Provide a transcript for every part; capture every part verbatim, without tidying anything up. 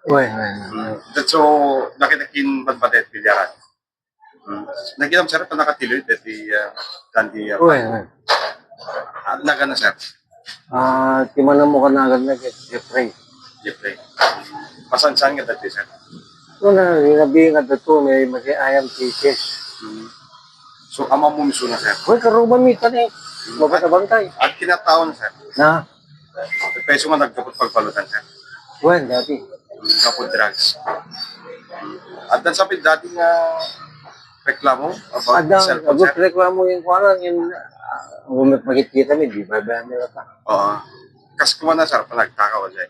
Uy, uy, uy. So, nakita kin badbadet pilyaran. Hmm. Nakita mo, sir, pa nakatiloy dati, ah, dandi, ah, Uy, uy. Ah, nagana, sir? Ah, ti manam mo kanagan na, Jeffrey. Jeffrey. Pasansan nga dati, sir? Una, linabi nga dato, may magi ayam titis. Hmm. So, ama mo miso na, sir? Uy, karuba mi tani. Mabata bantay. At kinataon, sir? Na, Peso nga nagkapot pagpalutan, sir? Wen, dati. Kapot drugs. At dan sapit dati nga reklamo about Ada, cellphone, agot sir? Reklamo yung kuanan, yung, ah, gumit magkita mi, di ba ba nila ta? Oo. Kas kuma na, sir, panagtakaw, sir.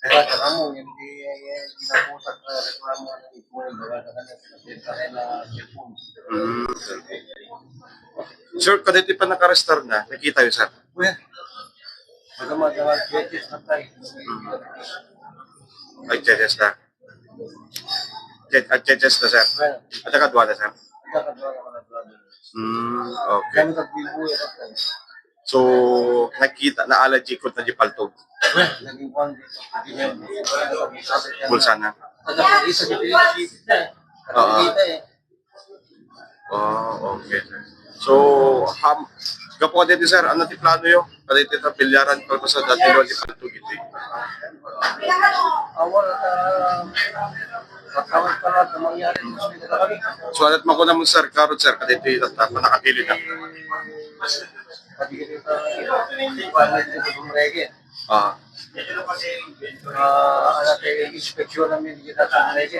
Kaya sa kamo, hindi, hindi na po sa reklamo ng ipunan, baga sa kanya, pinapinta kayo na cellphone. Mm. Sir, kaditi pa nakarestar na, nakita yun, sir? Kuya, baga mga cheches na tayo. Ay, cheches na. Che- At cheches na, sir. At nakadwa na, sir. Nakadwa na, nakadwa na. Mm, okay. Kami nagbibuya na tayo. So, nakita, naala di ikot na di paltog. Naging kwan, hindi niya, Bulsa na. Nagkakita sa Pilipinas na eh. Oo. Nagkakita eh. Oh, okay, sir. So, ham, gapu ka dito, sir, ano ti plano yo? Kaditi ta pilyaran, pagpasa dati lo di paltog iti. Awal, ah, pagkawal pala na mangyari sa kami. So, ano makuna mo, sir, karot, sir, kaditi ta panakakilid na. Pati kita, pala dito sa Dumarege. Ah, Ah, ano tayo, inspeksyon namin dito sa Dumarege.